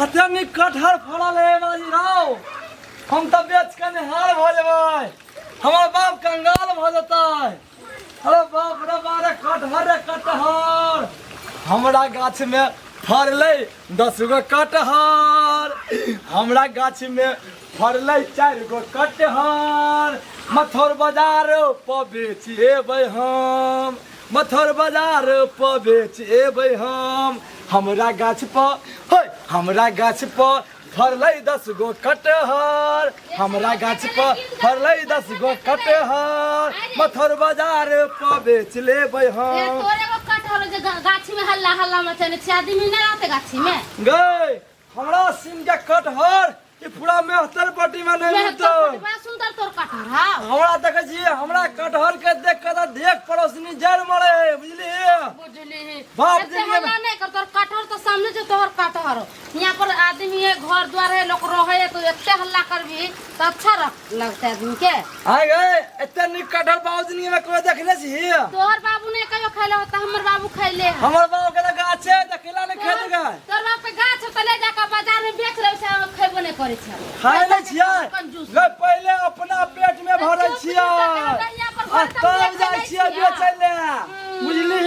कते नीक कटहर फड़ल है बाजी राव। हम तऽ बेच के निहार भऽ जेबै, हमर बाप कंगाल भऽ जेतै। अरे बाप रे बाप रे, कटहर रे कटहर, हमरा गाछ में फड़लै 10 गो कटहर, हमरा गाछ में फड़लै 4 गो कटहर। मथौर बाजार पर बेच एबै हम, मथौर बाजार पर बेच एबै हम। हमरा गाछ पर हे, हमरा गाछ पर फड़लै 10 गो कटहर, हमरा गाछ पर फड़लै 10 गो कटहर, मथौर बाजार पर बेच लेबै हम। तोरे एगो कटहर जे गाछी में हल्ला हल्ला मचेने छै, आदमी नहि रहते गाछी में। गै, हमरा सिन के कटहर ई पूरा मेहतर पट्टी में नहीं मिलतो। बड़ा सुंदर तोर कटहर हां। हमरा देखै छी, हमरा कटहर के देख के तऽ देख पड़ोसनी जड़ मरे है, बुझली? बुझली। बाप एते जिंदगी में- हल्ला नहीं कर, तोर कटहर तो सामने जो तोहर कटहर हो। यहाँ पर आदमी है, घर द्वार है, लोग रहे है, तो एते हल्ला करबी तो अच्छा लगता है आदमी के। आय गए, एते नीक कटहर बाबूजी में कोई देखने छी? तोहर बाबू ने कहियो खैले होता, हमर बाबू खैले है। हमर बाबू के तऽ गाछे देखला नहीं खेत गए। तोहर बाप के गाछ तो ले जाकर बाजार में बेच रहे छै, हम खैबो नहीं करे छै। खाय नहीं छियै। कंजूस। गए, पहले अपना पेट में भरै चुप छियै चुप कटहर यहाँ पर आ घर तक तब देखे जाइ नहीं छियै छियै। बेचै ले, बुझली?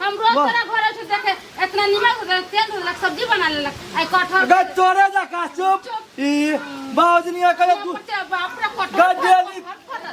हम रोज तोरा घर से देखे इतना नीमक हो देलक, तेल हो देलक, सब्जी बना लेलक, आई कटहर। गए तोरे जका चुप, ई बाबूजी ने कहे तू बाप रे कटहर। गए डेली,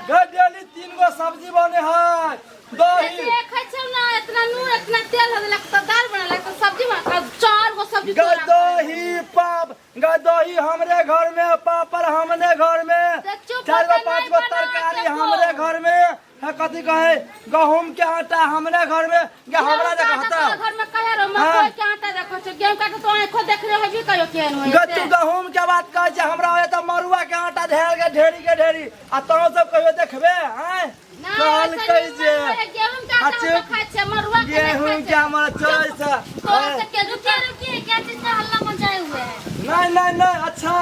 गए डेली 3 गो सब्जी बने है, दही। देखै छौ ना, इतना नून इतना तेल हो देलक तो दाल बनेलक तो सब्जी बना, 4 गो सब्जी गए तोरा। दही पाप, गए दही हमरे घर में, पापड़ हमरे घर में, तो चुप 4 गो होके 5 नहीं गो बना तरकारी के हमरे खो। घर में है, कथी कहे गहूम के आटा हमरे घर में, गे हमरा गेहूं के आटा देखता तोरा घर में कहे रहो, हाँ। मकई के आटा देखो छौ, गेहूं के आटा तो आंखो देख रहे होबी कहियो केहन होय गे तू गहूम के बात कहै छै, हमरा होय तऽ मरुआ के आटा ढेर के ढेरी के ढेरी, आ तों सब कहियो देखबे आँय? कहलकै जे गेहूं के आटा अच्छा, हम तो खाइ छियै, मरुआ के नहीं गेहूं खाइ के छियै। हमर चलै छै। तोरा सबके रुकिए रुकिए, क्या चीज का हल्ला मचाए हुए हैं? नहीं नहीं नहीं, अच्छा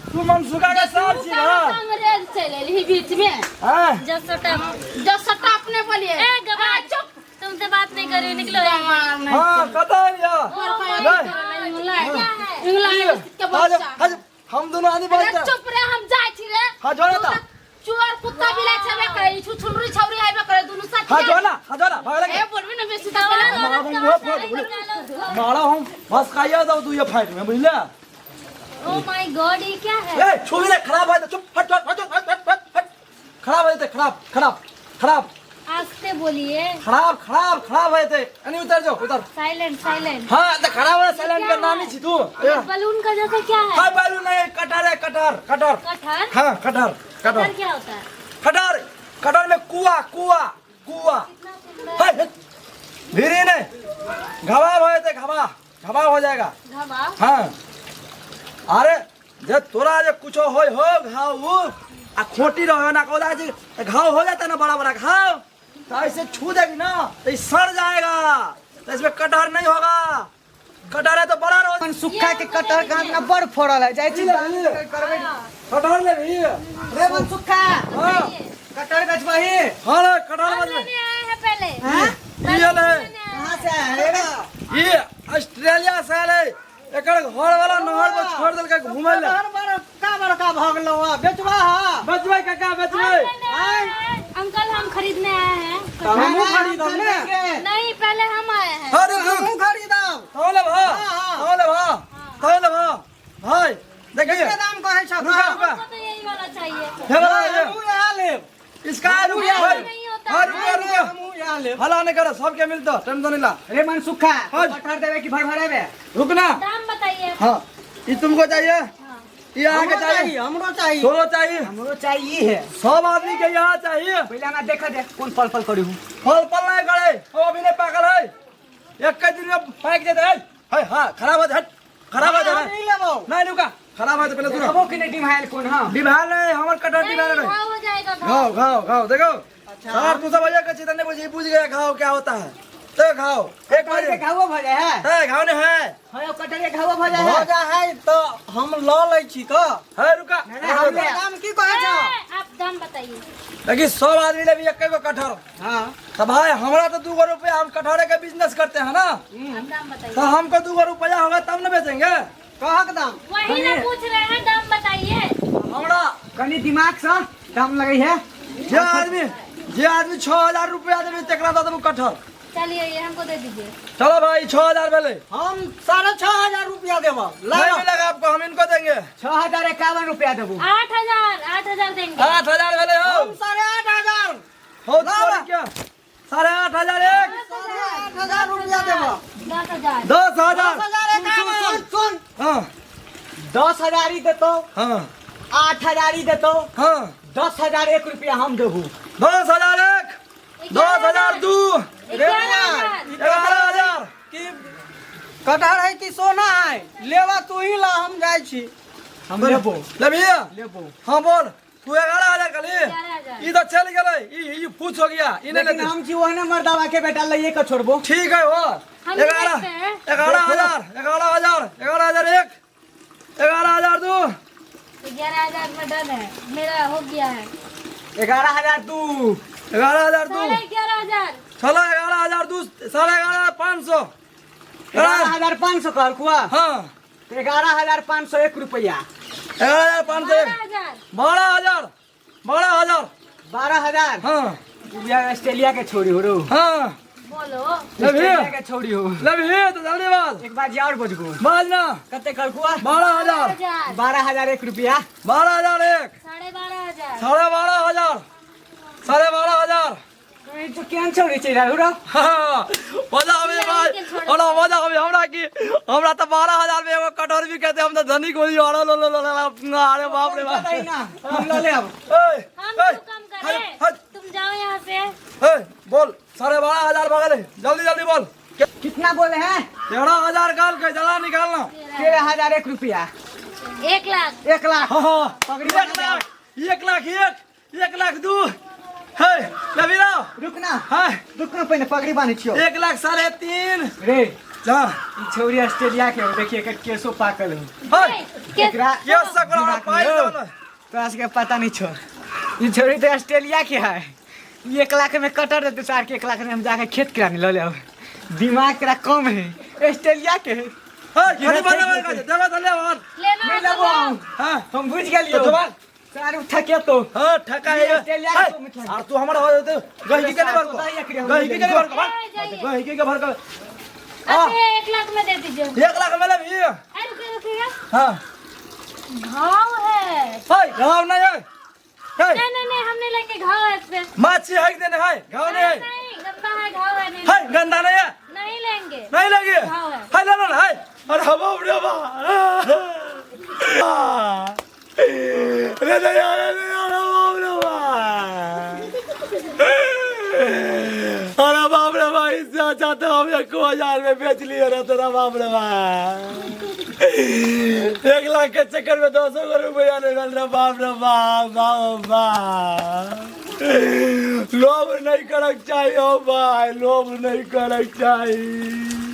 तू मनसुखा के सार छी ना? अंग्रेज चलि एलही बीच में। हाँ? जसोटा। जसोटा अपने बोलिए। ए गवाह, आ, चुप। तुमसे बात नहीं कर रही, निकलो। हाँ, कतऽ एलियै? नहीं। इंग्लैंड के हाँ, बच्चा। हाँ, हम दोनों आदमी अरे बोलते। चुप रे, हम जाइ छी रे। हाँ, जो ना ता। चोर कुत्ता बिलाई छेबे करे, ई छुछुनरी छौरी हेबे करे, दुनू साथ। हाँ, जो ना, हाँ, जो ना, भाग लगे। ए बोलबी ना बेसी त पहिले। मारा हम मुँह फोड़ दे, मारा हम बस खाइया जाओ तू ये फाइट में, बुझले? ओ my God, ये क्या है? ए छोड़ दे, खराब है, चुप, हट हट हट हट हट हट हट, खराब है ते, खराब खराब खराब। आस्ते बोलिए। खराब खराब खराब है ते, अनी उतर जाओ, उतर। Silent silent. हाँ तो खराब है, साइलेंट कर नानी छी तू। ये बलून का जैसा क्या है? हाँ बलून नहीं, कटर है, कटर कटर। कटहर? हाँ कटर कटर। कटहर क्या होता है? कटर, कटर में कुआ कुआ कुआ। कितना सुंदर। हाय, हाय। धीरे नहीं, घबा हो जाते, घबा घबा हो जाएगा। घबा? हाँ अरे जे तोरा जे कुछ होय हो घाव उ, आ खोटी रहो ना कोदा जी घाव हो जाता ना, बड़ा बड़ा घाव, तो ऐसे छू देगी ना तो ये सड़ जाएगा, तो इसमें कटहर नहीं होगा, कटहर है तो बड़ा रहो। अपन सुखा के कटहर का ना बड़ फड़ल है, जाइ छी करबै। कटहर ले भी रे बन सुखा। हाँ। कटहर बेचबही? हाँ रे, कटहर हम बेचबही। लेने आए हैं पहले। हाँ? ये ले। कहाँ से आए रे? ये ऑस्ट्रेलिया से आए, एकर घर वाला नहर पर छोड़ देलकै घूमै ले। कटहर बड़का बड़का भऽ गेलौ हँ, बेचबा हँ? बेचबै काका, बेचबै। हम लेने आए हैं। अंकल हम खरीदने आए हैं। तऽ हमहूँ खरीदब ने। नहीं पहले हम आए हैं। हाँ, रुक, रुक। हमहूँ खरीदब। तों लेबह? हाँ। तों लेबह? तों लेबह? भाई, देखिए। कते दाम कहै छौ? रुका, रुका। हमको तो यही वाला चाहिए। हे वाला, हे। हमहूँ इएह लेब। इसका रुक, हमहूँ भाई। नहीं होता। हाँ, रुका, रुका। हमहूँ इएह लेब। हला नहीं करो, सबके मिलतो, टेंशन नहीं ला। रे मन सुखा, हाँ। कटहर देबे कि भरभरेबे? रुक ना। दाम बताइए। हाँ, ये तुमको चाहिए? ये आगे हमरो चाहिए। चाहिए, हमरो चाहिए। तोरो चाहिए। हमरो चाहिए है। सब आदमी के यहाँ चाहिए। पहले ना देखा दे कौन पल पल करी हूँ। फल पल नहीं करे, वो अभी नहीं पागल है। एक के दिन में फेंक देते है। है, हाँ, खराब है, हट। खराब है, हम नहीं लेबो। नहीं रुका, खराब है तो पहले सुनो। लेबो कि नहीं डिमाल कौन? हाँ। डिमाल नहीं, हमर कटहर डिमाल नहीं। घाव हो जाएगा, घाव। घाव, घाव, देखो। सर, तू सब भैया के चीज नहीं बुझी, बुझ गया घाव क्या होता है। तो घाव, एक बार कटहर के घावो भ जाए है। है, घाव नहीं है। हाँ, कटहर के घावो भ जाए भ है। जाए है तो हम ल लै छी तो। है, रुका। नहीं, नहीं, हम ले। दाम की कहै छौ? ए, आप दाम बताइए। देखिए सब आदमी ले भी एक गो कटहर। हाँ। तो भाई हमरा तो 2 गो रुपया, हम कटहरे का बिजनेस करते हैं ना, आप दाम बताइए। तो हमको 2 गो रुपया होगा तब ना बेचेंगे। कहक दाम। वही ना पूछ रहे हैं, दाम बताइए। हमरा कनी दिमाग से दाम लगै है। जे आदमी 6000 रुपया देबे, तकरा दऽ देबो कटहर। चलिए, ये हमको दे दीजिए। चलो भाई, 6000 भेलै। हम 6500 रुपया देबो। नहीं मिलेगा आपको, हम इनको देंगे। 6051 रुपया देबू। 8000, 8000 देंगे। 8000 भेलै हो। हम 8500। हो तोरी क्या, 8500 एक। 8500 रुपया देबो। 10,000। 10,000। 10,051। सुन सुन। हाँ। 10,000 ही देतो। हाँ। 8000 ही देतो। हाँ। 10,001 रुपया हम देबू। 10,000 एक, 10,000 दू। 11,000। 11,000। कि कटहर है कि सोना है, लेवा तू ही ला, हम जाइ छी। हम लेबो। लेबही? लेबो। हाँ, बोल तू, 11,000 कहली। 11,000। ई तो चल गेलै, ई ई पूछ हो गया, ई नहीं लेकिन लेते। हम छी ओहने मर्दावा के बेटा, लइए के छोड़बो। ठीक है, हो। हम 11 देखते हैं। 11,000, 11,000, 11,000 एक, 11,000 दू। 11,000 में डन है, मेरा हो गया है। 11,000 दू। 11,000 दू। 11,500। चलो, 11,000 दू, 11550। 11,500 कहलकुआ? हाँ। 11,501 रुपया। 11,500। 12,000। 12,000, 12,000। 12,000। हाँ। ये ऑस्ट्रेलिया के छोड़ी हो रो। हाँ। बोलो। ऑस्ट्रेलिया के छोड़ी हो। लेबही तो जल्दी बाज। एक बार और बजबो। बाज ना। कते कहलकुआ? 12,000। 1000। 12,001 रुपया। 12,001। 12,500। 12,500, 12,500। ई तो केहन छोड़ी छै रे रो? हाँ, मजा आबे भाई, ओना मजा आबे हमरा की हमरा तऽ 12,000 में एगो कटहर भी कहते, हम तऽ धनिक हो अरे लो लो लो लो, अरे बाप रे बाप। बताई ना, हम ल लेब। ए, हम ए, क्यों कम करें? हट, तुम जाओ यहाँ से। ए, बोल, 12,500 भगल है, जल्दी जल्दी बोल। कितना बोले हैं? 13,000 काल के जला निकालना। 13,001 रुपया। 1 लाख। 1 लाख। हाँ। पगड़ी। 1 लाख, 1 लाख एक, 1 लाख दू है रविराव। रुकना। हाँ। रुकना, पहिने पगड़ी बान्है छियौ। 1 लाख 3.5। रे। जा। ई छौरी ऑस्ट्रेलिया के हो, देखिए एकर केसो पाकल हो। है। एकरा के सकरा दिमाग पाइ में दो हो। ना। तोरा सबके पता नहीं छौ, ई छौरी तो ऑस्ट्रेलिया के है। ई 1 लाख में कटर देते सार के, 1 लाख में हम जाके खेत किरानी लऽ लेब। दिमाग तेरा कम है, ऑस्ट्रेलिया के है। है, खाली बना बना जगह तो ले और। लेना नहीं है तो लेबो लो। हम। हाँ। हम बुझ गेलियो। तो जवाब। सार उठा के तो। हाँ, ठका है। ऑस्ट्रेलिया के तो मिथिला। यार, तू हमारा हो जाते गहिकी के नहीं भरको। तो एक रे, हम गहिकी के नहीं भरको। ए, जाइए। गहिकी के भरको। अच्छा, 1 लाख में दे दीजिए। 1 लाख में ले भी। अरे, रुकिए रुकिए। हाँ। घाव है। है, घाव नहीं है, है। नहीं नहीं नहीं, हम नहीं लेंगे, घाव है इसमें। माछी है देने है, घाव नहीं है। नहीं, गंदा है, घाव है, नहीं। है, गंदा नहीं है। नहीं लेंगे। नहीं लगी। घाव है। है, ले लो है। अरे बाप रे बाप, अरे अरे अरे अरे बाप रे बाप, अरे बाप रे भाई, इससे अच्छा तो हम 1,000 में बेच लिए ना तेरा। बाप रे बाप, 1 लाख के चक्कर में 200 रुपया नहीं मिल रहा। बाप रे बाप, बाप बाप, लोभ नहीं करक चाहिए हो भाई, लोभ नहीं करक चाहिए।